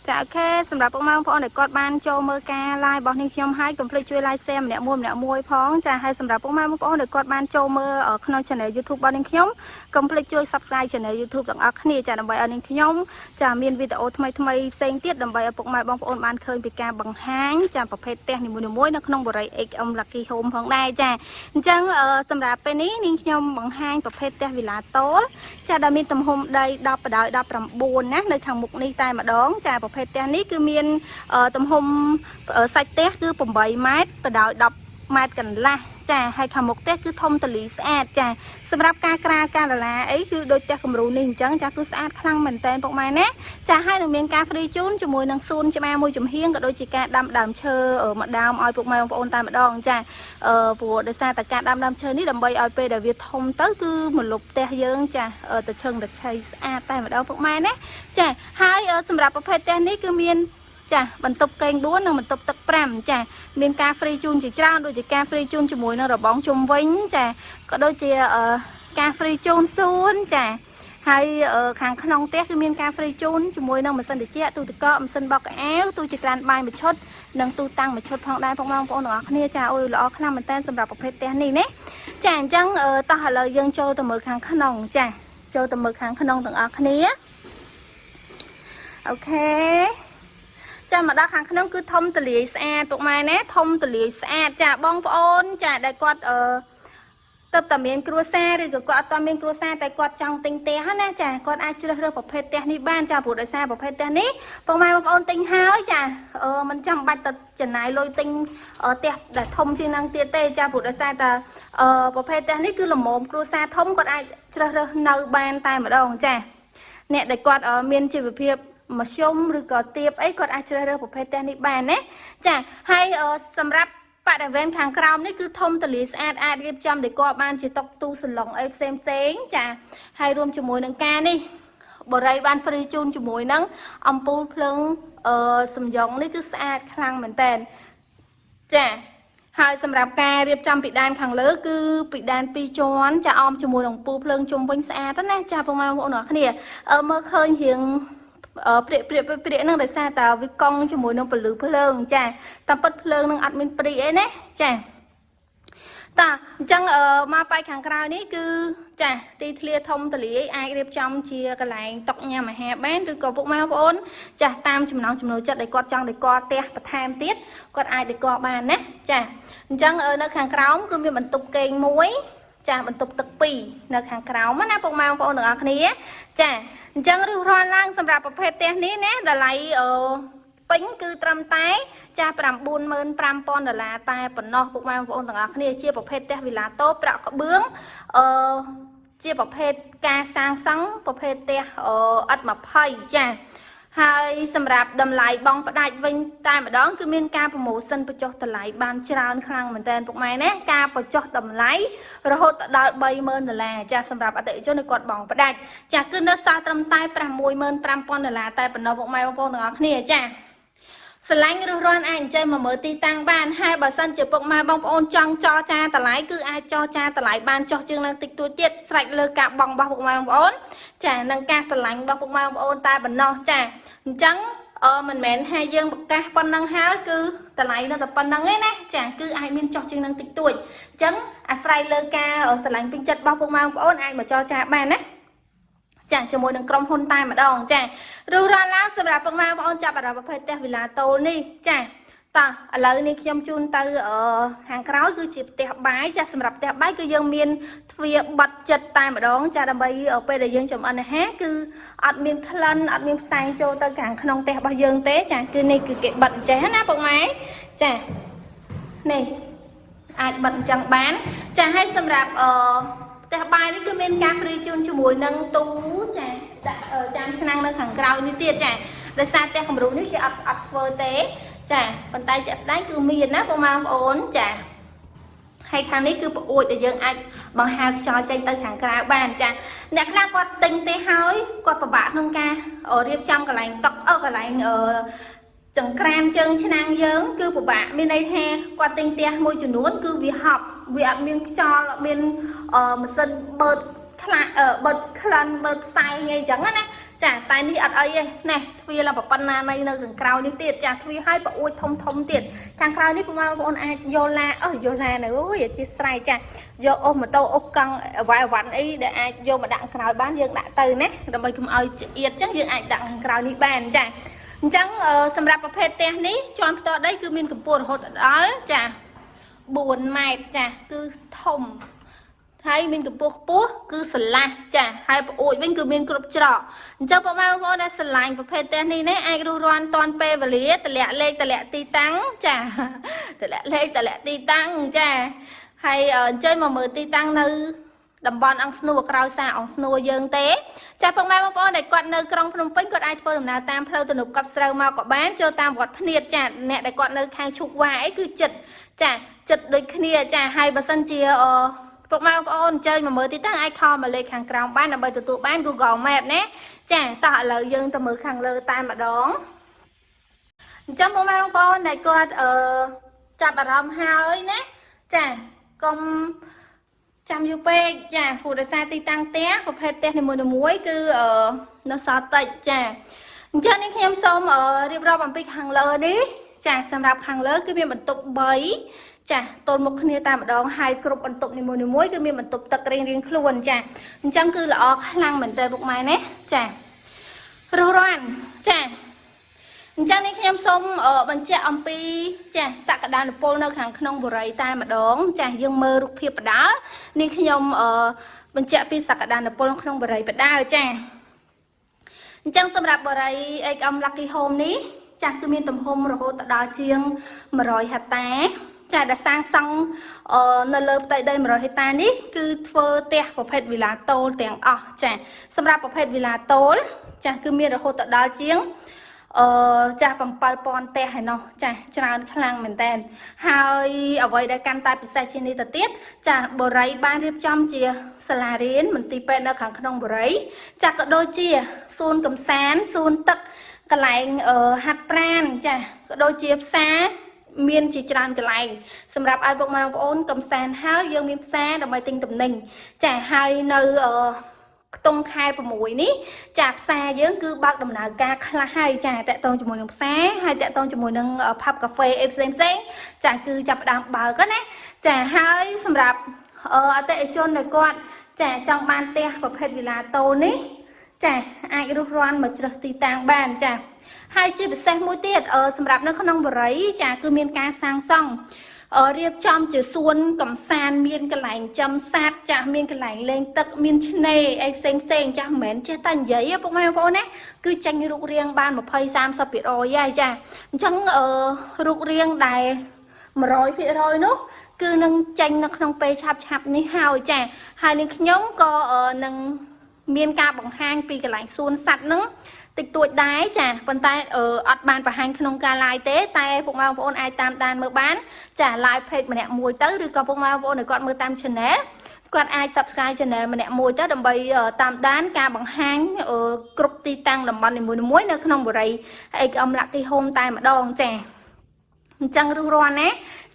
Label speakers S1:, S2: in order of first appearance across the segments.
S1: ចា OK សម្រាប់ពុកម៉ែបងប្អូនដែលគាត់បានចូលមើលការ live របស់នេះខ្ញុំហើយកុំភ្លេចជួយ like share ម្នាក់មួយម្នាក់មួយផងចាហើយសម្រាប់ពុកម៉ែបងប្អូនដែលគាត់បានចូលមើលក្នុង channel YouTube របស់នេះខ្ញុំកុំភ្លេចជួយ subscribe channel YouTube ទាំងអស់គ្នាចាដើម្បីឲ្យនេះខ្ញុំចាមានវីដេអូថ្មីថ្មីផ្សេងទៀតដើម្បីឲ្យពុកម៉ែបងប្អូនបានឃើញពីការបង្ហាញចាប្រភេទផ្ទះនីមួយៗនៅក្នុងបុរី HM Lucky Home ផងដែរចាអញ្ចឹងសម្រាប់ពេលនេះនាងខ្ញុំបង្ហាញប្រភេទផ្ទះវីឡាតូលចាដែលមានទំហំដី10បណ្ដោយ19ណានៅខាងមុខនេះតែម្ដងចាប្រភេទផ្ទះនេះគឺមានទំហំសាច់ផ្ទះគឺ8ម៉ែត្របណ្ដោយ10ម៉ែត្រកន្លះចាហើយខាងមុខផ្ទះគឺធំទលីស្អាតចាសម្រាប់ការក្រាលការដលាអីគឺដូចផ្ទះគំរូនេះអញ្ចឹងចាគឺស្អាតខ្លាំងមែនតើពុកម៉ែណាចាហើយនឹងមានការ free ជូនជាមួយនឹងសួនច្បារមួយចំហៀងក៏ដូចជាការដាំដើមឈើមួយដើមឲ្យពុកម៉ែបងប្អូនតែម្ដងចាព្រោះដោយសារតែការដាំដើមឈើនេះដើម្បីឲ្យពេលដែលវាធំទៅគឺមលុបផ្ទះយើងចាទៅឈឹងទៅឆៃស្អាតតែម្ដងពុកម៉ែណាចាហើយសម្រាប់ប្រភេទផ្ទះនេះគឺមានចាបន្ទប់កេង4និងបន្ទប់ទឹក5ចាមានការ free ជូនជាច្រើនដូចជាការ free ជូនជាមួយនឹងរបងជុំវិញចាក៏ដូចជាការ free ជូនសួនចាហើយខាងក្នុងផ្ទះគឺមានការ free ជូនជាមួយនឹងម៉ាស៊ីនត្រជាក់ទូទឹកកកម៉ាស៊ីនបោកខោអាវទូចង្ក្រានបាយមួយឈុតនិងទូតាំងមួយឈុតផងដែរពុកម៉ែបងប្អូនទាំងអស់គ្នាចាអូយល្អខ្លាំងមែនតើសម្រាប់ប្រភេទផ្ទះនេះណាចាអញ្ចឹងតោះឥឡូវយើងចូលទៅមើលខាងក្នុងចាចូលទៅមើលខាងក្នុងទាំងអស់គ្នា OK ចាមកដល់ខាងក្នុងគឺធំទលាយស្អាតពុកម៉ែណាធំទលាយស្អាតចាបងប្អូនចាដែលគាត់ទៅតែមានគ្រួសារឬក៏គាត់អត់ទាន់មានគ្រួសារតែគាត់ចង់ទិញផ្ទះណាចាគាត់អាចជ្រើសរើសប្រភេទផ្ទះនេះបានចាព្រោះដោយសារប្រភេទផ្ទះនេះពុកម៉ែបងប្អូនទិញហើយចាមិនចាំបាច់ទៅចំណាយលុយទិញផ្ទះដែលធំជាងនឹងទៀតទេចាព្រោះដោយសារតែប្រភេទផ្ទះនេះគឺល្មមគ្រួសារធំគាត់អាចជ្រើសរើសនៅបានតែម្ដងចាអ្នកដែលគាត់មានជីវភាពមធ្យមឬក៏ទៀបអីគាត់អាចជ្រើសរើសប្រភេទផ្ទះនេះបានណាចាហើយសម្រាប់បរិវេណខាងក្រោមនេះគឺធំទលាយស្អាតអាចរៀបចំដេកបានជាតុទូសាឡុងអីផ្សេងផ្សេងចាហើយរួមជាមួយនឹងការនេះបរិយបាន free ជូនជាមួយនឹងអំពូលភ្លើងសំយ៉ងនេះគឺស្អាតខ្លាំងមែនតើចាហើយសម្រាប់ការរៀបចំពិដានខាងលើគឺពិដានពីរជាន់ចាអមជាមួយនឹងពូលភ្លើងជុំវិញស្អាតណាចាពុកម៉ែបងប្អូនអរគ្នាមើលឃើញរៀងព្រាកព្រាកព្រាកហ្នឹងដោយសារតែវាកង់ជាមួយនឹងពលឺភ្លើងចាតាមពិតភ្លើងនឹងអត់មានព្រីអីណាចាតាអញ្ចឹងមកប៉ែកខាងក្រៅនេះគឺចាទីធ្លាធំទលាយអាចរៀបចំជាកន្លែងតុញ៉ាំអាហារបានឬក៏ពុកម៉ែបងប្អូនចាតាមចំណង់ចំណូលចិត្តដែលគាត់ចង់ដេកផ្ទះបន្ថែមទៀតគាត់អាចដេកបានណាចាអញ្ចឹងនៅខាងក្រោមគឺមានបន្ទប់គេងមួយចាបន្ទប់ទឹក2នៅខាងក្រោមណាពុកម៉ែបងប្អូនទាំងអស់គ្នាចាអញ្ចឹងរឹសរាន់ឡើងសម្រាប់ប្រភេទផ្ទះនេះណាតម្លៃពេញគឺត្រឹមតែចា95000ដុល្លារតែប៉ុណ្ណោះពុកម៉ែបងប្អូនទាំងអស់គ្នាជាប្រភេទផ្ទះវីឡាតូប្រាក់ក្បឿងជាប្រភេទការសាងសង់ប្រភេទផ្ទះអិត20ចាហើយសម្រាប់តម្លៃបងផ្ដាច់វិញតែម្ដងគឺមានការ promotion បញ្ចុះតម្លៃបានច្រើនខ្លាំងមែនតើពុកម៉ែណាការបញ្ចុះតម្លៃរហូតដល់30000ដុល្លារចាសម្រាប់អតិថិជនដែលគាត់បងផ្ដាច់ចាគឺនៅសល់ត្រឹមតែ65000ដុល្លារតែប៉ុណ្ណោះពុកម៉ែបងប្អូនទាំងអស់គ្នាចាស្រឡាញ់ឬរាន់អាចអញ្ជើញមកមើលទីតាំងបានហើយបើសិនជាពុកម៉ែបងប្អូនចង់ចរចាតម្លៃគឺអាចចរចាតម្លៃបានចុះជាងនឹងតិចតួចទៀតស្រេចលើការបង់របស់ពុកម៉ែបងប្អូនចានិងការស្រឡាញ់របស់ពុកម៉ែបងប្អូនតែប៉ុណ្ណោះចាអញ្ចឹងមិនមែនថាយើងប្រកាសប៉ុណ្ណឹងហើយគឺតម្លៃនៅតែប៉ុណ្ណឹងឯណាចាគឺអាចមានចុះជាងនឹងតិចតួចអញ្ចឹងអាស្រ័យលើការស្រឡាញ់ពេញចិត្តរបស់ពុកម៉ែបងប្អូនអាចមកចរចាបានណាចាជាមួយនឹងក្រុមហ៊ុនតែម្ដងចារុះរាន់ឡើងសម្រាប់ពុកម៉ែបងប្អូនចាប់អារម្មណ៍ប្រភេទផ្ទះវីឡាតូលនេះចាតោះឥឡូវនេះខ្ញុំជូនទៅខាងក្រោយគឺជាផ្ទះបាយចាសម្រាប់ផ្ទះបាយគឺយើងមានទ្វារបិទចិត្តតែម្ដងចាដើម្បីពេលដែលយើងចម្អិនអាហារគឺអត់មានក្លិនអត់មានផ្សែងចូលទៅខាងក្នុងផ្ទះរបស់យើងទេចាគឺនេះគឺគេបិទអញ្ចេះណាពុកម៉ែចានេះអាចបិទអញ្ចឹងបានចាហើយសម្រាប់ផ្ទះបាយនេះគឺមានការ free ជូនជាមួយនឹងទូចាដាក់ចានឆ្នាំងនៅខាងក្រោយនេះទៀតចាដោយសារផ្ទះគំរូនេះគេអត់ធ្វើទេចាប៉ុន្តែជាក់ស្ដែងគឺមានណាបងប្អូនចាហើយខាងនេះគឺប្អួចដែលយើងអាចបង្ហើរខ្យល់ចេញទៅខាងក្រៅបានចាអ្នកខ្លះគាត់ទិញទេហើយគាត់ពិបាកក្នុងការរៀបចំកន្លែងតុកន្លែងចង្ក្រានជើងឆ្នាំងយើងគឺពិបាកមានន័យថាគាត់ទិញផ្ទះមួយចំនួនគឺវាហប់វាអត់មានខ្យល់អត់មានម៉ាស៊ីនបឺត ថ្លាអឺបិទក្លិនបិទផ្សែងអីចឹងណាចាតែនេះអត់អីទេណែទ្វារឡើងប៉ុណ្ណានៃនៅខាងក្រោយនេះទៀតចាទ្វារឲ្យប្អួយធំធំទៀតខាងក្រោយនេះពុកម៉ែបងប្អូនអាចយកឡាអើយកឡានៅអូយអធិស្ឋានចាយកអូសម៉ូតូអូសកង់អវ៉ៃអវ៉ាន់អីដែលអាចយកមកដាក់ក្រោយបានយើងដាក់ទៅណាដើម្បីកុំឲ្យចៀតចឹងយើងអាចដាក់ខាងក្រោយនេះបានចាអញ្ចឹងសម្រាប់ប្រភេទផ្ទះនេះជាន់ផ្ទាល់ដីគឺមានកម្ពស់រហូតដល់ចា4ម៉ែត្រចាគឺធំ ហើយមានកម្ពស់ខ្ពស់គឺស្រឡះចាហើយប្អួចវិញគឺមានគ្រប់ច្រកអញ្ចឹងបងប្អូនដែលស្រឡាញ់ប្រភេទផ្ទះនេះណាអាចរុះរាន់តាន់ពេលវេលាតម្លាក់លេខតម្លាក់ទីតាំងចាតម្លាក់លេខតម្លាក់ទីតាំងចាហើយអញ្ជើញមកមើលទីតាំងនៅតំបន់អង្គស្នួរក្រោយសាអង្គស្នួរយើងទេចាស់ពុកម៉ែបងប្អូនដែលគាត់នៅក្រុងភ្នំពេញគាត់អាចធ្វើដំណើរតាមផ្លូវទំនប់កប់ស្រូវមកក៏បានចូលតាមវត្តភ្នៀតចាអ្នកដែលគាត់នៅខាងឈូកវ៉ាអីគឺចិត្តចាចិត្តដូចគ្នាចាហើយបើសិនជាអពុកម៉ែបងប្អូនអញ្ជើញមកមើលទីតាំងអាច call មកលេខខាងក្រោមបានដើម្បីទទួលបាន Google Map ណាចាតោះឥឡូវយើងទៅមើលខាងលើតែម្ដងអញ្ចឹងពុកម៉ែបងប្អូនដែលគាត់ចាប់អារម្មណ៍ហើយណាចាកុំចាំយូរពេកចាព្រោះដោយសារទីតាំងផ្ទះប្រភេទផ្ទះនីមួយៗគឺនៅសល់តិចចាអញ្ចឹងនេះខ្ញុំសូមរៀបរាប់អំពីខាងលើនេះចាសម្រាប់ខាងលើគឺមានបន្ទប់3ចាទល់មុខគ្នាតែម្ដងហើយគ្រប់បន្ទប់នីមួយៗគឺមានបន្ទប់ទឹករៀងៗខ្លួនចាអញ្ចឹងគឺល្អខ្លាំងមែនតើពុកម៉ែណាចារុះរាន់ចាអញ្ចឹងនេះខ្ញុំសូមបញ្ជាក់អំពីចាសក្តានុពលនៅខាងក្នុងបុរីតែម្ដងចាយើងមើលរូបភាពបដានេះខ្ញុំបញ្ជាក់ពីសក្តានុពលក្នុងបុរីបដាចាអញ្ចឹងសម្រាប់បុរី HM Lucky Home នេះចាស់គឺមានទំហំរហូតដល់ជាង100ហិកតាចាដែលសាងសង់នៅលើផ្ទៃដី100ហិកតានេះគឺធ្វើផ្ទះប្រភេទវីឡាតូលទាំងអស់ចាសម្រាប់ប្រភេទវីឡាតូលចាស់គឺមានរហូតដល់ជាងចាស់7000ផ្ទះឯណោះចាស់ច្រើនខ្លាំងមែនតើហើយអ្វីដែលកាន់តែពិសេសជាងនេះទៅទៀតចាស់បុរីបានរៀបចំជាសាលារៀនមន្ទីរពេទ្យនៅខាងក្នុងបុរីចាស់ក៏ដូចជាសួនកំសាន្តសួនទឹកកន្លែងហាត់ប្រាណចាស់ក៏ដូចជាផ្សារមានជាច្រើនកន្លែងសម្រាប់ឲ្យពុកម៉ែបងប្អូនកំសាន្តហើយយើងមានផ្សារដើម្បីទិញទំនិញចាហើយនៅខ្ទង់ខែ6នេះចាផ្សារយើងគឺបើកដំណើរការខ្លះហើយចាតាក់ទងជាមួយនឹងផ្សារហើយតាក់ទងជាមួយនឹង pub cafe អីផ្សេងផ្សេងចាគឺចាប់ផ្ដើមបើកណាចាហើយសម្រាប់អតិថិជនដែលគាត់ចាចង់បានផ្ទះប្រភេទវីឡាតូនេះចាអាចរុះរាន់មកជ្រើសទីតាំងបានចាហើយជាពិសេសមួយទៀតសម្រាប់នៅក្នុងបុរីចាគឺមានការសាងសង់រៀបចំជាសួនកំសាន្តមានកន្លែងចាំសត្វចាស់មានកន្លែងលេងទឹកមានឆ្នេរអីផ្សេងផ្សេងចាស់មិនមែនចេះតែនិយាយទេពុកម៉ែបងប្អូនណាគឺចេញរូបរាងបាន20 30%ហើយចាអញ្ចឹងរូបរាងដែល100%នោះគឺនឹងចេញនៅក្នុងពេលឆាប់ឆាប់នេះហើយចាហើយនឹងខ្ញុំក៏នឹងមានការបង្ហាញពីកន្លែងសួនសត្វហ្នឹងតិចតួចដែរចាប៉ុន្តែអត់បានបង្ហាញក្នុងការ live ទេតែពុកម៉ែបងប្អូនអាចតាមដានមើលបានចា live page ម្នាក់មួយទៅឬក៏ពុកម៉ែបងប្អូនដែលគាត់មើលតាម channel គាត់អាច subscribe channel ម្នាក់មួយទៅដើម្បីតាមដានការបង្ហាញគ្រប់ទីតាំងតំបន់នីមួយៗនៅក្នុងបុរី HM Lucky Home តែម្ដងចាអញ្ចឹងរុះរាន់ណា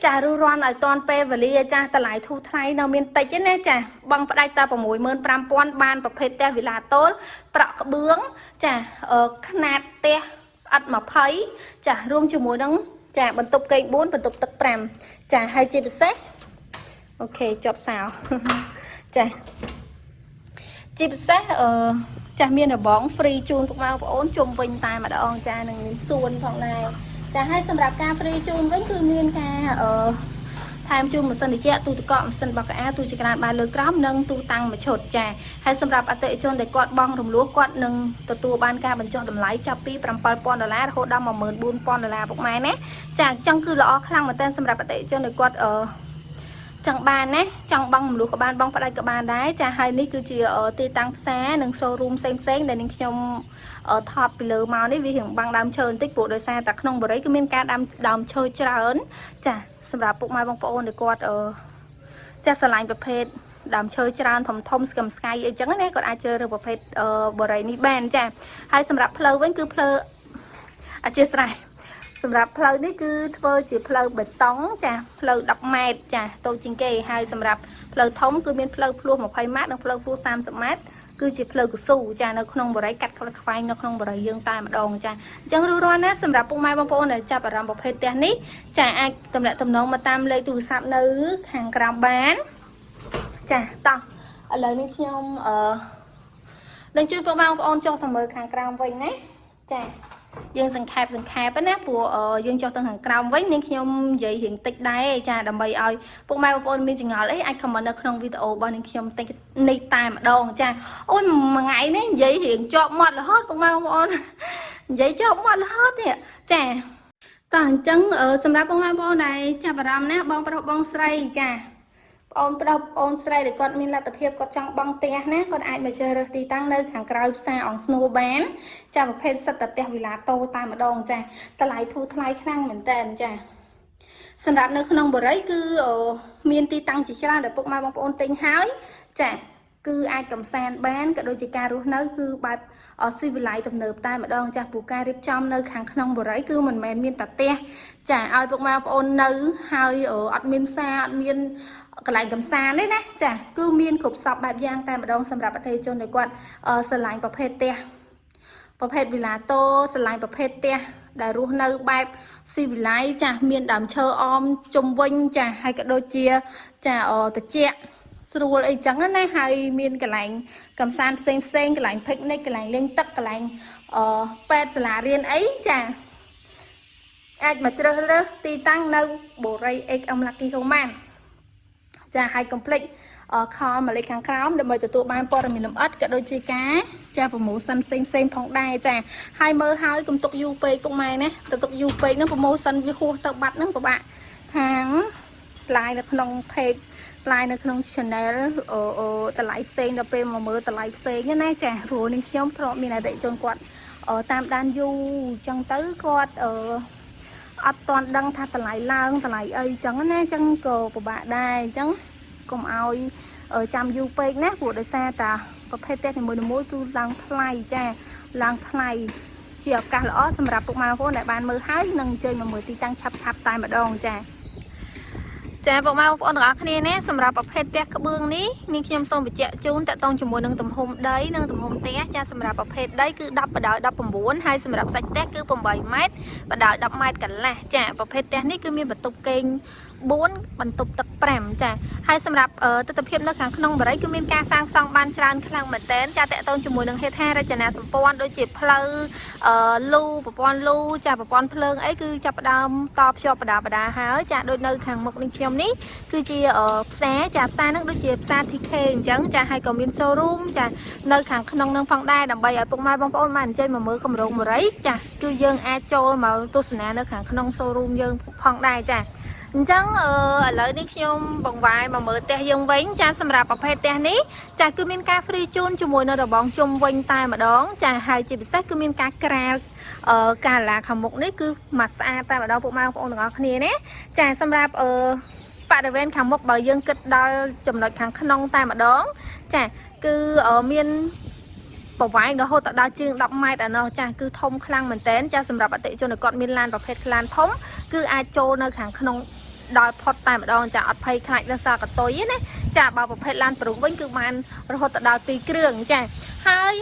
S1: ចារុះរាន់ឲ្យតាន់ពេលវេលាចាតម្លៃធូរថ្លៃនៅមានតិចទេណាចាបងផ្ដាច់តែ65000បានប្រភេទផ្ទះវីឡាតូលប្រក់ក្បឿងចាខ្នាតផ្ទះអត់20ចារួមជាមួយនឹងចាបន្ទប់គេង4បន្ទប់ទឹក5ចាហើយជាពិសេស OK ជាប់សោចាជាពិសេសចាស់មានរបង free ជូនពុកម៉ែបងប្អូនជុំវិញតែម្ដងចានឹងមានសួនផងដែរចាហើយសម្រាប់ការ free ជូនវិញគឺមានការថែមជូនម៉ាស៊ីនត្រជាក់ទូទឹកកកម៉ាស៊ីនបោកខោអាវទូចក្រានបាយលើក្រោមនិងទូតាំងមួយឈុតចាហើយសម្រាប់អតិថិជនដែលគាត់បង់រំលោះគាត់នឹងទទួលបានការបញ្ចុះតម្លៃចាប់ពី7000ដុល្លាររហូតដល់14000ដុល្លារពុកម៉ែណាចាអញ្ចឹងគឺល្អខ្លាំងមែនទែនសម្រាប់អតិថិជនដែលគាត់ចង់បានណាចង់បង់រំលោះក៏បានបង់ផ្ដាច់ក៏បានដែរចាហើយនេះគឺជាទីតាំងផ្សារនិង showroom ផ្សេងផ្សេងដែលនាងខ្ញុំថតពីលើមកនេះវារៀងបាំងដើមឈើបន្តិចព្រោះដោយសារតែក្នុងបុរីគឺមានការដាំដើមឈើច្រើនចាសម្រាប់ពុកម៉ែបងប្អូនដែលគាត់ចាស្រឡាញ់ប្រភេទដើមឈើច្រើនធំធំស្កឹមស្កៃអីចឹងណាគាត់អាចជ្រើសរើសប្រភេទបុរីនេះបានចាហើយសម្រាប់ផ្លូវវិញគឺផ្លូវអធិស្ឋាន សម្រាប់ផ្លូវនេះគឺធ្វើជាផ្លូវបេតុងចាផ្លូវ10ម៉ែត្រចាតូចជាងគេហើយសម្រាប់ផ្លូវធំគឺមានផ្លូវភ្លោះ20ម៉ែត្រនិងផ្លូវភ្លោះ30ម៉ែត្រគឺជាផ្លូវកស៊ូចានៅក្នុងបរិយាកាត់ខ្វែងនៅក្នុងបរិយាយើងតែម្ដងចាអញ្ចឹងរួសរាន់ណាសម្រាប់ពុកម៉ែបងប្អូនដែលចាប់អារម្មណ៍ប្រភេទផ្ទះនេះចាអាចទំនាក់ទំនងមកតាមលេខទូរស័ព្ទនៅខាងក្រោមបានចាតោះឥឡូវនេះខ្ញុំអឺនឹងជួយពុកម៉ែបងប្អូនចុះទៅមើលខាងក្រោមវិញណាចាយើងសង្ខេបសង្ខេបណាព្រោះយើងចុះទៅខាងក្រោមវិញនាងខ្ញុំនិយាយរៀងតិចដែរចាដើម្បីឲ្យពុកម៉ែបងប្អូនមានចម្ងល់អីអាច comment នៅក្នុងវីដេអូរបស់នាងខ្ញុំតិចនេះតែម្ដងចាអូយមួយថ្ងៃនេះនិយាយរៀងជាប់មាត់រហូតពុកម៉ែបងប្អូននិយាយជាប់មាត់រហូតនេះចាតោះអញ្ចឹងសម្រាប់បងប្អូនដែលចាប់អារម្មណ៍ណាបងប្រុសបងស្រីចាបងប្រុសបងស្រីដែលគាត់មានលទ្ធភាពគាត់ចង់បង់ផ្ទះណាគាត់អាចមកជ្រើសរើសទីតាំងនៅខាងក្រៅផ្សារអង្គស្នួរបានចាប្រភេទសិតតែផ្ទះវិឡាតូតែម្ដងចាតម្លៃធូរថ្លៃខ្លាំងមែនតើចាសម្រាប់នៅក្នុងបរិយគឺមានទីតាំងជាច្រើនដែលពុកម៉ែបងប្អូនទិញហើយចាគឺអាចកំសាន្តបានក៏ដូចជាការរស់នៅគឺបែបស៊ីវិល័យទំនើបតែម្ដងចាស់ព្រោះការរៀបចំនៅខាងក្នុងបរិយគឺមិនមែនមានតែផ្ទះចាឲ្យពុកម៉ែបងប្អូននៅហើយអត់មានផ្សារអត់មានកន្លែងកំសាន្តទេណាចាគឺមានគ្រប់សពបែបយ៉ាងតែម្ដងសម្រាប់អតិថិជនដែលគាត់ស្រឡាញ់ប្រភេទផ្ទះប្រភេទវិឡាតូស្រឡាញ់ប្រភេទផ្ទះដែលរស់នៅបែបស៊ីវិល័យចាមានដើមឈើអមជុំវិញចាហើយក៏ដូចជាចាតិចស្រួលអីចឹងណាហើយមានកន្លែងកំសាន្តផ្សេងផ្សេងកន្លែង picnic កន្លែងលេងទឹកកន្លែងអឺពេទ្យសាលារៀនអីចាអាចមកជ្រើសរើសទីតាំងនៅបូរី HM Lucky Home បានចាហើយកុំភ្លេច call មកលេខខាងក្រោមដើម្បីទទួលបានព័ត៌មានលម្អិតក៏ដូចជាការចា promotion ផ្សេងផ្សេងផងដែរចាហើយមើលហើយកុំទុកយូរពេកពុកម៉ែណាទៅទុកយូរពេកហ្នឹង promotion វាហួសទៅបាត់ហ្នឹងពិបាកខាង live នៅក្នុង page live នៅក្នុង channel អូអូតម្លៃផ្សេងដល់ពេលមកមើលតម្លៃផ្សេងណាចាព្រោះនឹងខ្ញុំធ្លាប់មានអតិថិជនគាត់តាមដានយូរអញ្ចឹងទៅគាត់អឺអត់ទាន់ដឹងថាតម្លៃឡើងតម្លៃអីអញ្ចឹងណាអញ្ចឹងក៏ពិបាកដែរអញ្ចឹងកុំឲ្យចាំយូរពេកណាព្រោះដោយសារតាប្រភេទផ្ទះនីមួយៗគឺឡើងថ្លៃចាឡើងថ្លៃជាឱកាសល្អសម្រាប់ពុកម៉ែបងប្អូនដែលបានមើលហើយនឹងអញ្ជើញមកមើលទីតាំងឆាប់ឆាប់តែម្ដងចាចាពុកម៉ែបងប្អូនទាំងអស់គ្នាណាសម្រាប់ប្រភេទផ្ទះក្បឿងនេះនាងខ្ញុំសូមបញ្ជាក់ជូនតកតងជាមួយនឹងទំហំដីនិងទំហំផ្ទះចាសម្រាប់ប្រភេទដីគឺ10បដោយ19ហើយសម្រាប់សាច់ផ្ទះគឺ8ម៉ែត្របដោយ10ម៉ែត្រកន្លះចាប្រភេទផ្ទះនេះគឺមានបន្ទប់គេង4បន្ទប់ទឹក5ចាហើយសម្រាប់ទស្សនវិជ្ជានៅខាងក្នុងបរិយគឺមានការសាងសង់បានច្រើនខ្លាំងមែនទែនចាតកតងជាមួយនឹងហេដ្ឋារចនាសម្ព័ន្ធដូចជាផ្លូវលូប្រព័ន្ធលូចាប្រព័ន្ធភ្លើងអីគឺចាប់ផ្ដើមតភ្ជាប់បដាបដាហើយចាដូចនៅខាងមុខនេះខ្ញុំនេះគឺជាផ្សារចាផ្សារហ្នឹងដូចជាផ្សារ TK អញ្ចឹងចាហើយក៏មាន showroom ចានៅខាងក្នុងនឹងផងដែរដើម្បីឲ្យពុកម៉ែបងប្អូនបានអញ្ជើញមកមើលគម្រោងបរិយចាគឺយើងអាចចូលមកទស្សនានៅខាងក្នុង showroom យើងផងដែរចាអញ្ចឹងឥឡូវនេះខ្ញុំបង្វែរមកមើលផ្ទះយើងវិញចាសម្រាប់ប្រភេទផ្ទះនេះចាគឺមានការ free ជូនជាមួយនៅរបងជុំវិញតែម្ដងចាហើយជាពិសេសគឺមានការក្រាលអឺកាឡាខាងមុខនេះគឺមកស្អាតតែម្ដងពុកម៉ែបងប្អូនទាំងអស់គ្នាណាចាសម្រាប់អឺបរិវេណខាងមុខបើយើងគិតដល់ចំណុចខាងក្នុងតែម្ដងចាគឺមានប្រវែងរហូតដល់ជាង10ម៉ែត្រឯណោះចាគឺធំខ្លាំងមែនតើចាសម្រាប់អតិថិជនដែលគាត់មានឡានប្រភេទឡានធំគឺអាចចូលនៅខាងក្នុងដល់ផុតតែម្ដងចាអត់ភ័យខ្លាចដល់សារកតុយទេណាចាបើប្រភេទឡានប្រុសវិញគឺបានរហូតដល់2គ្រឿងចាហើយ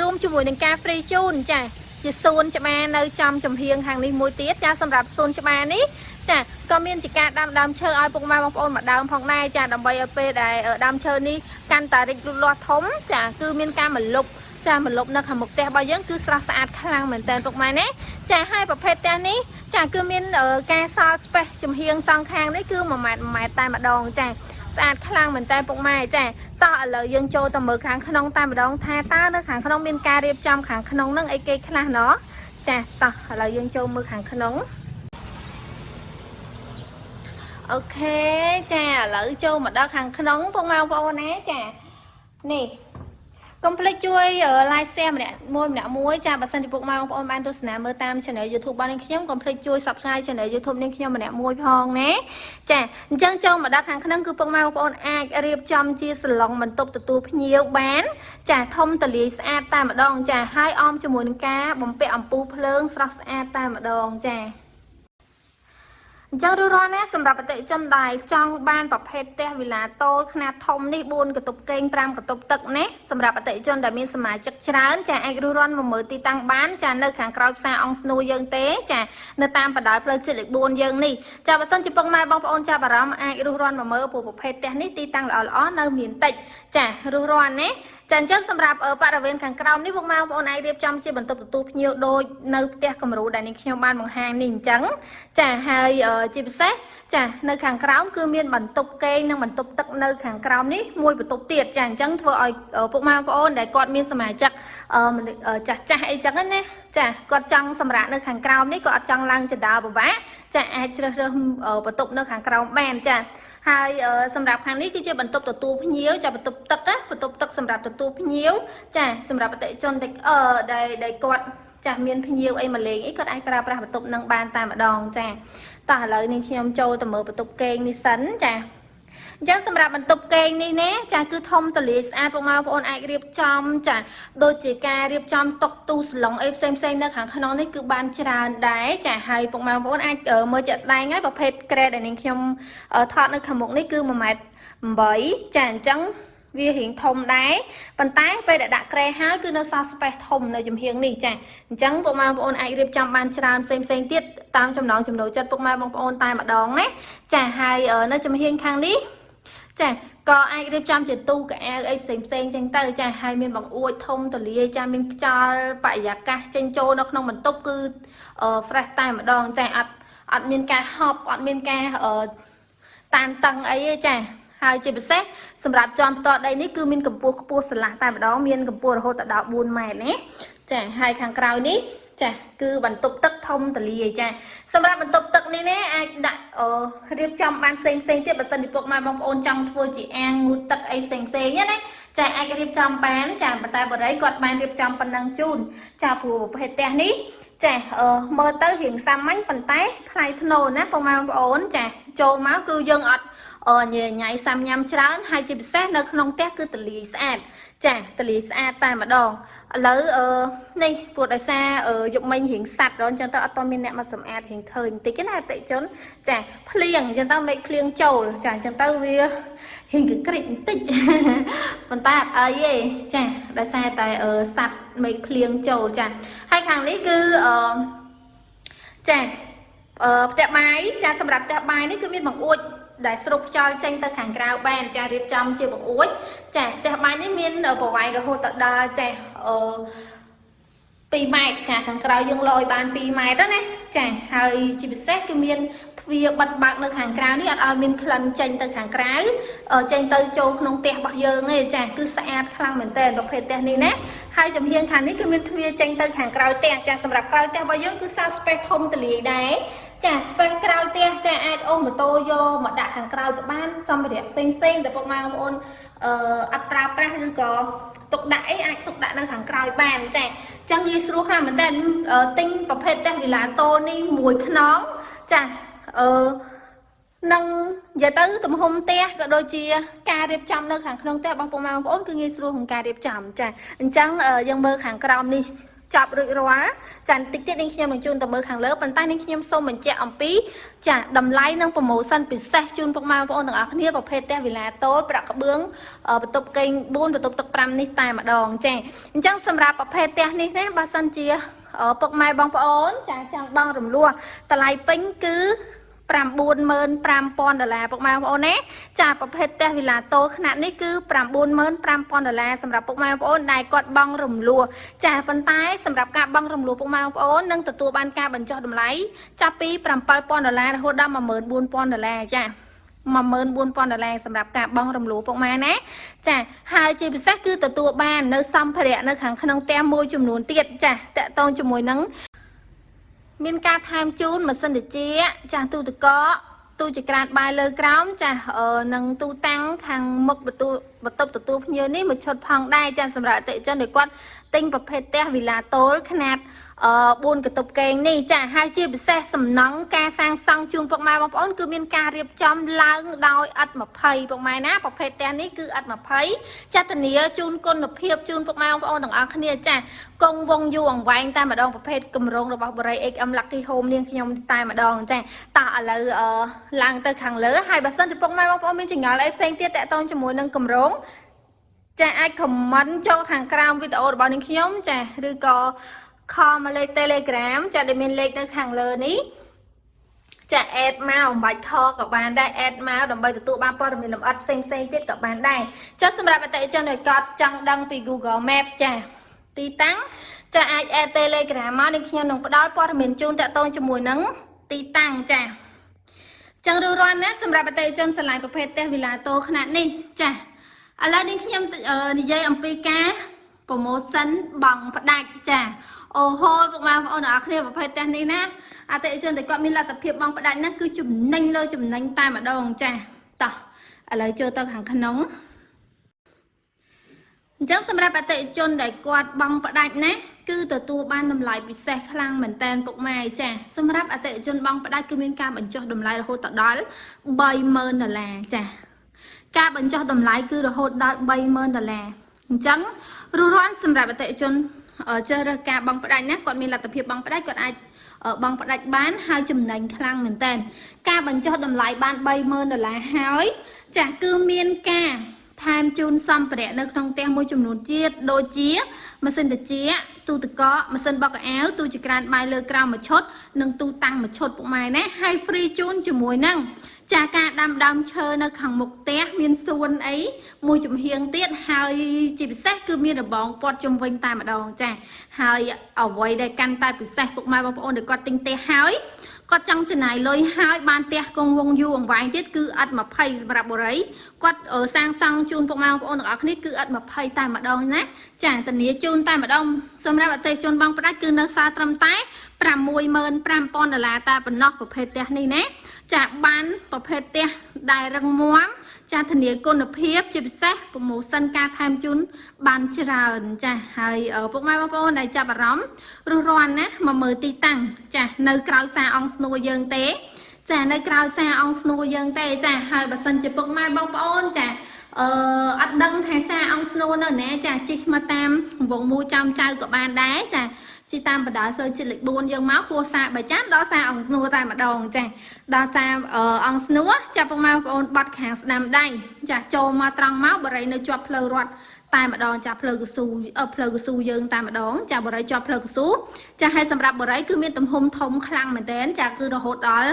S1: រួមជាមួយនឹងការ free ជូនចាជាសួនច្បារនៅចំចំហៀងខាងនេះមួយទៀតចាសម្រាប់សួនច្បារនេះចាក៏មានជាការដាំដើមឈើឲ្យពុកម៉ែបងប្អូនមកដើមផងដែរចាដើម្បីឲ្យពេលដែលដើមឈើនេះកាន់តែរីកលូតលាស់ធំចាគឺមានការមលុបចាមលុបនៅខាងមុខផ្ទះរបស់យើងគឺស្រស់ស្អាតខ្លាំងមែនតើពុកម៉ែណាចាហើយប្រភេទផ្ទះនេះចាគឺមានការសល់ space ចំហៀងសងខាងនេះគឺ1ម៉ែត្រ1ម៉ែត្រតែម្ដងចាស្អាតខ្លាំងមែនតើពុកម៉ែចាតោះឥឡូវយើងចូលទៅមើលខាងក្នុងតែម្ដងថាតើនៅខាងក្នុងមានការរៀបចំខាងក្នុងនឹងអីគេខ្លះណោះចាតោះឥឡូវយើងចូលមើលខាងក្នុង OK ចាឥឡូវចូលមកដល់ខាងក្នុងពុកម៉ែបងប្អូនណាចានេះកុំភ្លេចជួយ like share ម្នាក់មួយម្នាក់មួយចាបើសិនជាពុកម៉ែបងប្អូនបានទស្សនាមើលតាម channel YouTube របស់នាងខ្ញុំកុំភ្លេចជួយ subscribe channel YouTube នាងខ្ញុំម្នាក់មួយផងណាចាអញ្ចឹងចូលមកដល់ខាងក្នុងគឺពុកម៉ែបងប្អូនអាចរៀបចំជាសាឡុងបន្ទប់ទទួលភ្ញៀវបាន ចាធំតលាយស្អាតតែម្ដងចាហើយអមជាមួយនឹងការបំពាក់អំពូលភ្លើងស្រស់ស្អាតតែម្ដងចា អញ្ចឹងរួសរាល់ណាសម្រាប់អតិថិជនដែលចង់បានប្រភេទផ្ទះវីឡាតូលខ្នាតធំនេះ4បន្ទប់គេង5បន្ទប់ទឹកណាសម្រាប់អតិថិជនដែលមានសមាជិកច្រើនចាអាចរួសរាន់មកមើលទីតាំងបានចានៅខាងក្រោយផ្សារអង្គស្នួរយើងទេចានៅតាមបណ្ដោយផ្លូវជាតិលេខ4យើងនេះចាបើសិនជាពុកម៉ែបងប្អូនចាប់អារម្មណ៍អាចរួសរាន់មកមើលព្រោះប្រភេទផ្ទះនេះទីតាំងល្អៗនៅមានតិចចារួសរាន់ណាចាអញ្ចឹងសម្រាប់បរិវេណខាងក្រោមនេះពុកម៉ែបងប្អូនអាចរៀបចំជាបន្ទប់ទទួលភ្ញៀវដូចនៅផ្ទះគំរូដែលនាងខ្ញុំបានបង្ហាញនេះអញ្ចឹងចាហើយជាពិសេសចានៅខាងក្រោមគឺមានបន្ទប់គេងនិងបន្ទប់ទឹកនៅខាងក្រោមនេះមួយបន្ទប់ទៀតចាអញ្ចឹងធ្វើឲ្យពុកម៉ែបងប្អូនដែលគាត់មានសមាជិកមនុស្សចាស់ចាស់អីចឹងណាចាគាត់ចង់សម្រាកនៅខាងក្រោមនេះក៏អត់ចង់ឡើងជណ្ដើរពិបាកចាអាចជ្រើសរើសបន្ទប់នៅខាងក្រោមបានចាហើយសម្រាប់ខាងនេះគឺជាបន្ទប់ទទួលភ្ញៀវចាបន្ទប់ទឹកណាបន្ទប់ទឹកសម្រាប់ទទួលភ្ញៀវចាសម្រាប់អតិថិជនដែលអឺដែលដែលគាត់ចាស់មានភ្ញៀវអីមកលេងអីគាត់អាចប្រើប្រាស់បន្ទប់នឹងបានតែម្ដងចាតោះឥឡូវនេះខ្ញុំចូលទៅមើលបន្ទប់គេងនេះសិនចាអញ្ចឹងសម្រាប់បន្ទប់គេងនេះណាចាគឺធំទលាយស្អាតពុកម៉ែបងប្អូនអាចរៀបចំចាដូចជាការរៀបចំតុទូសាឡុងអីផ្សេងផ្សេងនៅខាងក្នុងនេះគឺបានច្រើនដែរចាហើយពុកម៉ែបងប្អូនអាចមើលជាក់ស្ដែងហើយប្រភេទក្រែដែលនាងខ្ញុំថតនៅខាងមុខនេះគឺ1ម៉ែត្រ8ចាអញ្ចឹងវារៀងធំដែរប៉ុន្តែពេលដែលដាក់ក្រែហើយគឺនៅសល់ space ធំនៅចំហៀងនេះចាអញ្ចឹងពុកម៉ែបងប្អូនអាចរៀបចំបានច្រើនផ្សេងផ្សេងទៀតតាមចំណងចំណូលចិត្តពុកម៉ែបងប្អូនតែម្ដងណាចាហើយនៅចំហៀងខាងនេះចាក៏អាចរៀបចំជាទូកៅអៅអីផ្សេងផ្សេងចឹងទៅចាហើយមានបង្អួចធំទលាយចាមានខ្យល់បរិយាកាសចេញចូលនៅក្នុងបន្ទប់គឺ fresh តែម្ដងចាអត់មានការហប់អត់មានការតានតឹងអីទេចាហើយជាពិសេសសម្រាប់ជាន់ផ្ទាល់ដីនេះគឺមានកម្ពស់ខ្ពស់ស្រឡះតែម្ដងមានកម្ពស់រហូតដល់4ម៉ែត្រណាចាហើយខាងក្រៅនេះចាគឺបន្ទប់ទឹកធំទលាយចាសម្រាប់បន្ទប់ទឹកនេះណាអាចដាក់រៀបចំបានផ្សេងផ្សេងទៀតបើសិនជាពុកម៉ែបងប្អូនចង់ធ្វើជាអាងងូតទឹកអីផ្សេងផ្សេងណាចាអាចរៀបចំបានចាប៉ុន្តែបរិយគាត់បានរៀបចំប៉ុណ្ណឹងជូនចាព្រោះប្រភេទផ្ទះនេះចាមើលទៅរៀងសាមញ្ញប៉ុន្តែថ្លៃថ្នូរណាពុកម៉ែបងប្អូនចាចូលមកគឺយើងអត់ញ៉ៃសាំញ៉ាំច្រើនហើយជាពិសេសនៅក្នុងផ្ទះគឺទលាយស្អាតចាទលាយស្អាតតែម្ដងឥឡូវអឺនេះព្រោះដោយសារយប់មិញរៀងសัตว์ដល់អញ្ចឹងទៅអត់តមានអ្នកមកសម្អាតរៀងឃើញបន្តិចណាអតិជនចាភ្លៀងអញ្ចឹងទៅមេឃភ្លៀងចូលចាអញ្ចឹងទៅវារៀងកក្រិចបន្តិច ប៉ុន្តែអត់អីទេចាដោយសារតែសัตว์មេឃភ្លៀងចូលចាហើយខាងនេះគឺអឺចាផ្ទះបាយចាសម្រាប់ផ្ទះបាយនេះគឺមានបង្អួចដែលស្រូបខ្យល់ចេញទៅខាងក្រៅបានចារៀបចំជាបង្អួចចាផ្ទះបាយនេះមានប្រវែងរហូតទៅដល់ចា2ម៉ែត្រចាខាងក្រៅយើងលយបាន2ម៉ែត្រណាចាហើយជាពិសេសគឺមានទ្វារបិទបើកនៅខាងក្រៅនេះអត់ឲ្យមានក្លិនចេញទៅខាងក្រៅចេញទៅចូលក្នុងផ្ទះរបស់យើងទេចាគឺស្អាតខ្លាំងមែនទែនប្រភេទផ្ទះនេះណាហើយចំហៀងខាងនេះគឺមានទ្វារចេញទៅខាងក្រៅផ្ទះចាសម្រាប់ក្រៅផ្ទះរបស់យើងគឺសល់ space ធំទលាយដែរចា space ក្រៅផ្ទះចាអាចអូសម៉ូតូយកមកដាក់ខាងក្រៅក៏បានសម្ភារៈផ្សេងផ្សេងតែពុកម៉ែបងប្អូនអត់ប្រើប្រាស់ឬក៏ទុកដាក់អីអាចទុកដាក់នៅខាងក្រោយបានចាចឹងងាយស្រួលខ្លាំងមែនតើទិញប្រភេទផ្ទះវីឡាតូនេះមួយខ្នងចានឹងនិយាយទៅទំហំផ្ទះក៏ដូចជាការរៀបចំនៅខាងក្នុងផ្ទះរបស់ពុកម៉ែបងប្អូនគឺងាយស្រួលក្នុងការរៀបចំចាអញ្ចឹងយើងមើលខាងក្រោមនេះចាប់រួចរាល់ចាបន្តិចទៀតនាងខ្ញុំនឹងជូនទៅមើលខាងលើប៉ុន្តែនាងខ្ញុំសូមបញ្ជាក់អំពីចាតម្លៃនិង promotion ពិសេសជូនពុកម៉ែបងប្អូនទាំងអស់គ្នាប្រភេទផ្ទះវីឡាតូលប្រាក់ក្បឿងបន្ទប់គេង4បន្ទប់ទឹក5នេះតែម្ដងចាអញ្ចឹងសម្រាប់ប្រភេទផ្ទះនេះណាបើសិនជាពុកម៉ែបងប្អូនចាចង់បង់រំលោះតម្លៃពេញគឺ95000ដុល្លារពុកម៉ែបងប្អូនណាចាប្រភេទផ្ទះវីឡាតូលខ្នាតនេះគឺ95000ដុល្លារសម្រាប់ពុកម៉ែបងប្អូនដែលគាត់បង់រំលោះចាប៉ុន្តែសម្រាប់ការបង់រំលោះពុកម៉ែបងប្អូននឹងទទួលបានការបញ្ចុះតម្លៃចាប់ពី7000ដុល្លាររហូតដល់14000ដុល្លារចា14000ដុល្លារសម្រាប់ការបង់រំលោះពុកម៉ែណាចាហើយជាពិសេសគឺទទួលបាននៅសម្ភារៈនៅខាងក្នុងផ្ទះមួយចំនួនទៀតចាតកតងជាមួយនឹងមានការថែមជូនម៉ាស៊ីនត្រជាក់ចាស់ទូទឹកកកទូចក្រានបាយលើក្រោមចាស់នឹងទូតាំងខាងមុខបន្ទូ បន្ទប់ទទួលភ្ញៀវនេះមួយឈុតផងដែរចាសម្រាប់អតិថិជនដែលគាត់ទិញប្រភេទផ្ទះវីឡាតូលខ្នាត4បន្ទប់គេងនេះចាហើយជាពិសេសសំណង់ការសាងសង់ជូនពុកម៉ែបងប្អូនគឺមានការរៀបចំឡើងដោយឥត20ពុកម៉ែណាប្រភេទផ្ទះនេះគឺឥត20ចាធានាជូនគុណភាពជូនពុកម៉ែបងប្អូនទាំងអស់គ្នាចាគង់វងយូរអង្វែងតែម្ដងប្រភេទគម្រោងរបស់បរិយ XM Lucky Home នាងខ្ញុំតែម្ដងចាតោះឥឡូវអឺឡើងទៅខាងលើហើយបើសិនជាពុកម៉ែបងប្អូនមានចម្ងល់អីផ្សេងទៀតតាក់ទងជាមួយនឹងគម្រោងចាអាច comment ចូលខាងក្រោមវីដេអូរបស់នាងខ្ញុំចាឬក៏ call មកលេខ Telegram ចាដែលមានលេខនៅខាងលើនេះចា add មកអំបាច់ខក៏បានដែរ add មកដើម្បីទទួលបានព័ត៌មានលម្អិតផ្សេងផ្សេងទៀតក៏បានដែរចាសម្រាប់អតិថិជនដែលគាត់ចង់ដឹងពី Google Map ចាទីតាំងចាអាច add Telegram មកនេះខ្ញុំនឹងផ្ដល់ព័ត៌មានជូនតាក់ទងជាមួយនឹងទីតាំងចាចឹងរួសរាន់ណាសម្រាប់អតិថិជនស្រឡាញ់ប្រភេទផ្ទះវីឡាតូខ្នាតនេះចាឥឡូវនេះខ្ញុំនិយាយអំពីការ promotion បង់ផ្ដាច់ចាអូហូពុកម៉ែបងប្អូនទាំងអស់គ្នាប្រភេទផ្ទះនេះណាអតិថិជនដែលគាត់មានលទ្ធភាពបង់ផ្ដាច់ណាគឺចំណេញលើចំណេញតែម្ដងចាតោះឥឡូវចូលទៅខាងក្នុងអញ្ចឹងសម្រាប់អតិថិជនដែលគាត់បង់ផ្ដាច់ណាគឺទទួលបានតម្លៃពិសេសខ្លាំងមែនតែនពុកម៉ែចាសម្រាប់អតិថិជនបង់ផ្ដាច់គឺមានការបញ្ចុះតម្លៃរហូតដល់30000ដុល្លារចាការបញ្ចុះតម្លៃគឺរហូតដល់30000ដុល្លារអញ្ចឹងរួសរាន់សម្រាប់អតិថិជនជ្រើសរើសការបង់ផ្ដាច់ណាគាត់មានលទ្ធភាពបង់ផ្ដាច់គាត់អាចបង់ផ្ដាច់បានហើយចំណេញខ្លាំងមែនតើការបញ្ចុះតម្លៃបាន30000ដុល្លារហើយចាគឺមានការថែមជូនសម្ភារៈនៅក្នុងផ្ទះមួយចំនួនទៀតដូចជាម៉ាស៊ីនត្រជាក់ទូទឹកកកម៉ាស៊ីនបោកខោអាវទូចង្ក្រានបាយលើក្រោមមួយឈុតនិងទូតាំងមួយឈុតពុកម៉ែណាហើយ free ជូនជាមួយនឹងចាការដាំដើមឈើនៅខាងមុខផ្ទះមានសួនអីមួយចំហៀងទៀតហើយជាពិសេសគឺមានរបងព័ទ្ធជុំវិញតែម្ដងចាហើយអ្វីដែលកាន់តែពិសេសពុកម៉ែបងប្អូនដែលគាត់ទិញផ្ទះហើយគាត់ចង់ចំណាយលុយហើយបានផ្ទះគង់វងយូរអង្វែងទៀតគឺឥត20សម្រាប់បុរីគាត់សាងសង់ជូនពុកម៉ែបងប្អូនទាំងអស់គ្នាគឺឥត20តែម្ដងណាចាធានាជូនតែម្ដងសម្រាប់អតិថិជនបងផ្ដាច់គឺនៅសល់ត្រឹមតែ65000ដុល្លារតែប៉ុណ្ណោះប្រភេទផ្ទះនេះណាចាបានប្រភេទផ្ទះដែលរឹងមាំចាធានាគុណភាពជាពិសេស promotion ការថែមជូនបានច្រើនចាហើយពុកម៉ែបងប្អូនដែលចាប់អារម្មណ៍រួសរាន់ណាមកមើលទីតាំងចានៅក្រៅផ្សារអង្គស្នួរយើងទេចានៅក្រៅផ្សារអង្គស្នួរយើងទេចាហើយបើសិនជាពុកម៉ែបងប្អូនចាអត់ដឹងថាផ្សារអង្គស្នួរនៅណាចាជិះមកតាមវងមូចំចៅក៏បានដែរចាជិះតាមបណ្ដោយផ្លូវជាតិលេខ4យើងមកហួសសាបីចានដល់សាអង្គស្នួរតែម្ដងចាដល់សាអង្គស្នួរចាពុកម៉ែបងប្អូនបាត់ខាងស្ដាំដៃចាចូលមកត្រង់មកបរិយនៅជាប់ផ្លូវរត់តែម្ដងចាផ្លូវកស៊ូផ្លូវកស៊ូយើងតែម្ដងចាបរិយជាប់ផ្លូវកស៊ូចាហើយសម្រាប់បរិយគឺមានទំហំធំខ្លាំងមែនទែនចាគឺរហូតដល់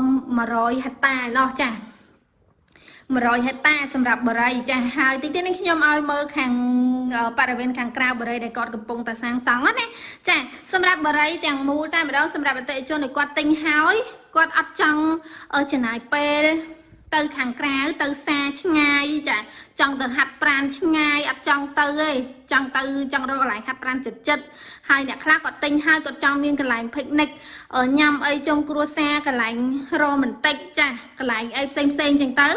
S1: 100ហិកតាណោះចា100ហិកតាសម្រាប់បរិយចាហើយតិចទៀតនេះខ្ញុំឲ្យមើលខាងបរិវេណខាងក្រៅបរិយដែលគាត់កំពុងតែសាងសង់ណាចាសម្រាប់បរិយទាំងមូលតែម្ដងសម្រាប់អតិថិជនដែលគាត់ទិញហើយគាត់អត់ចង់ចំណាយពេលទៅខាងក្រៅទៅសាឆ្ងាយចាចង់ទៅហាត់ប្រានឆ្ងាយអត់ចង់ទៅទេចង់ទៅចង់រកកន្លែងហាត់ប្រានចិត្តចិត្តហើយអ្នកខ្លះគាត់ទិញហើយគាត់ចង់មានកន្លែង picnic ញ៉ាំអីជុំគ្រួសារកន្លែងរ៉ូមែនទិកចាកន្លែងអីផ្សេងផ្សេងចឹងទៅ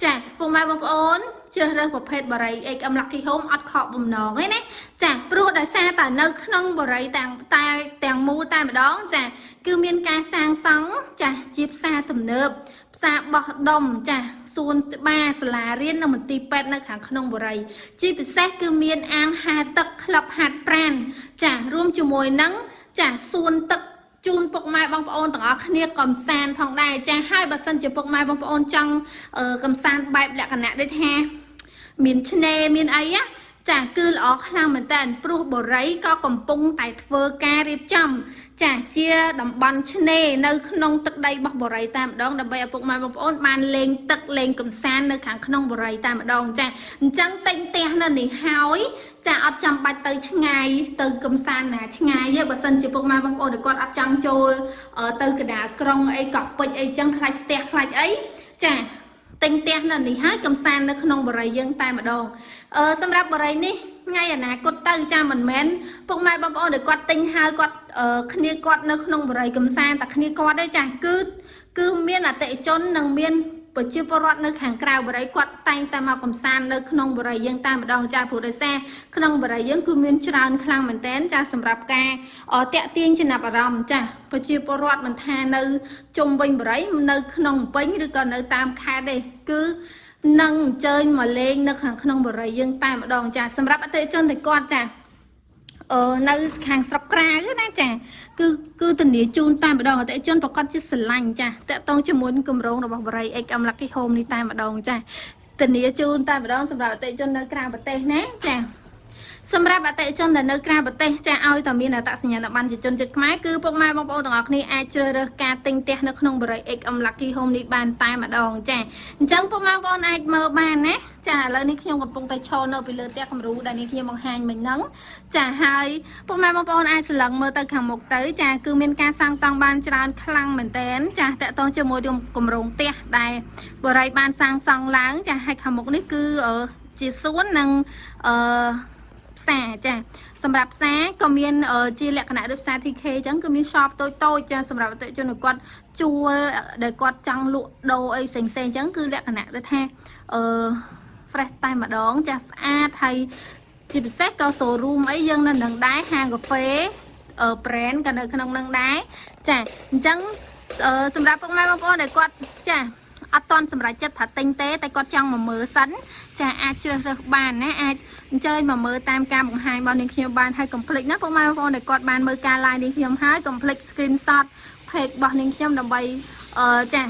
S1: ចាពុកម៉ែបងប្អូនជ្រើសរើសប្រភេទបរិយ HM Lucky Home អត់ខកបំណងទេណាចាព្រោះដោយសារតែនៅក្នុងបរិយទាំងតែទាំងមូលតែម្ដងចាគឺមានការសាងសង់ចាជាផ្សារទំនើបផ្សារបោះដុំចាសួនច្បារសាលារៀននិងមន្ទីរពេទ្យនៅខាងក្នុងបរិយជាពិសេសគឺមានអាងហែលទឹកក្លឹបហាត់ប្រានចារួមជាមួយនឹងចាសួនទឹកជូនពុកម៉ែបងប្អូនទាំងអស់គ្នាកំសាន្តផងដែរចាហើយបើសិនជាពុកម៉ែបងប្អូនចង់កំសាន្តបែបលក្ខណៈដូចថាមានឆ្នេរមានអីណាចាគឺល្អខ្លាំងមែនតើព្រោះបរិយក៏កំពុងតែធ្វើការរៀបចំចាជាតំបន់ឆ្នេរនៅក្នុងទឹកដីរបស់បរិយតែម្ដងដើម្បីឲ្យពុកម៉ែបងប្អូនបានលេងទឹកលេងកំសាន្តនៅខាងក្នុងបរិយតែម្ដងចាអញ្ចឹងទិញផ្ទះនៅនេះហើយចាអត់ចាំបាច់ទៅឆ្ងាយទៅកំសាន្តណាឆ្ងាយទេបើសិនជាពុកម៉ែបងប្អូនដែលគាត់អត់ចង់ចូលទៅកណ្ដាលក្រុងអីកោះពេជ្រអីចឹងខ្លាចស្ទះខ្លាចអីចាទិញផ្ទះនៅនេះហើយកំសាន្តនៅក្នុងបរិយយើងតែម្ដងសម្រាប់បរិយនេះថ្ងៃអនាគតទៅចាមិនមែនពុកម៉ែបងប្អូនដែលគាត់ទិញហើយគាត់គ្នាគាត់នៅក្នុងបរិយកំសាន្តតែគ្នាគាត់ទេចាគឺមានអតិថិជននិងមាន ប្រជាពលរដ្ឋនៅខាងក្រៅបរិយគាត់តែងតែមកកំសាន្តនៅក្នុងបរិយយើងតែម្ដងចាព្រោះដោយសារក្នុងបរិយយើងគឺមានច្រើនខ្លាំងមែនទែនចាសម្រាប់ការតាក់ទាញចំណាប់អារម្មណ៍ចាប្រជាពលរដ្ឋមិនថានៅជុំវិញបរិយនៅក្នុងពេញឬក៏នៅតាមខេត្តទេគឺនឹងអញ្ជើញមកលេងនៅខាងក្នុងបរិយយើងតែម្ដងចាសម្រាប់អតិថិជនដែលគាត់ចា នៅខាងស្រុកក្រៅណាចាគឺធានាជូនតែម្ដងអតិថិជនប្រកាសជាស្រឡាញ់ចាតាក់ទងជាមួយនឹងគម្រោងរបស់បរិយ XM Lucky Home នេះតែម្ដងចាធានាជូនតែម្ដងសម្រាប់អតិថិជននៅក្រៅប្រទេសណាចាសម្រាប់អតិថិជនដែលនៅក្រៅប្រទេសចាឲ្យតែមានអត្តសញ្ញាណប័ណ្ណជាជនជាតិខ្មែរគឺពុកម៉ែបងប្អូនទាំងអស់គ្នាអាចជ្រើសរើសការទិញផ្ទះនៅក្នុងបរិយ XM Lucky Home នេះបានតែម្ដងចាអញ្ចឹងពុកម៉ែបងប្អូនអាចមើលបានណាចាឥឡូវនេះខ្ញុំកំពុងតែឈរនៅពីលើផ្ទះគំរូដែលនេះខ្ញុំបង្ហាញមិញហ្នឹងចាហើយពុកម៉ែបងប្អូនអាចសម្លឹងមើលទៅខាងមុខទៅចាគឺមានការសាងសង់បានច្រើនខ្លាំងមែនទែនចាតកតងជាមួយនឹងគម្រោងផ្ទះដែលបរិយបានសាងសង់ឡើងចាហើយខាងមុខនេះគឺជាសួននិងអឺផ្សារចាសម្រាប់ផ្សារក៏មានជាលក្ខណៈដូចផ្សារ TK អញ្ចឹងគឺមាន shop តូចតូចចាសម្រាប់អតិថិជនដែលគាត់ជួលដែលគាត់ចង់លក់ដូរអីផ្សេងផ្សេងអញ្ចឹងគឺលក្ខណៈដូចថាអឺ fresh តែម្ដងចាស្អាតហើយជាពិសេសក៏ showroom អីយើងនៅនឹងដែរហាងកាហ្វេអឺ brand ក៏នៅក្នុងនឹងដែរចាអញ្ចឹងសម្រាប់ពុកម៉ែបងប្អូនដែលគាត់ចាអត់តន់សម្រេចចិត្តថាទិញទេតែគាត់ចង់មកមើលសិនចាអាចជ្រើសរើសបានណាអាចអញ្ជើញមកមើលតាមការបង្ហាញរបស់នាងខ្ញុំបានហើយកុំភ្លេចណាពុកម៉ែបងប្អូនដែលគាត់បានមើលការ live នាងខ្ញុំហើយកុំភ្លេច screenshot page របស់នាងខ្ញុំដើម្បីអឺចា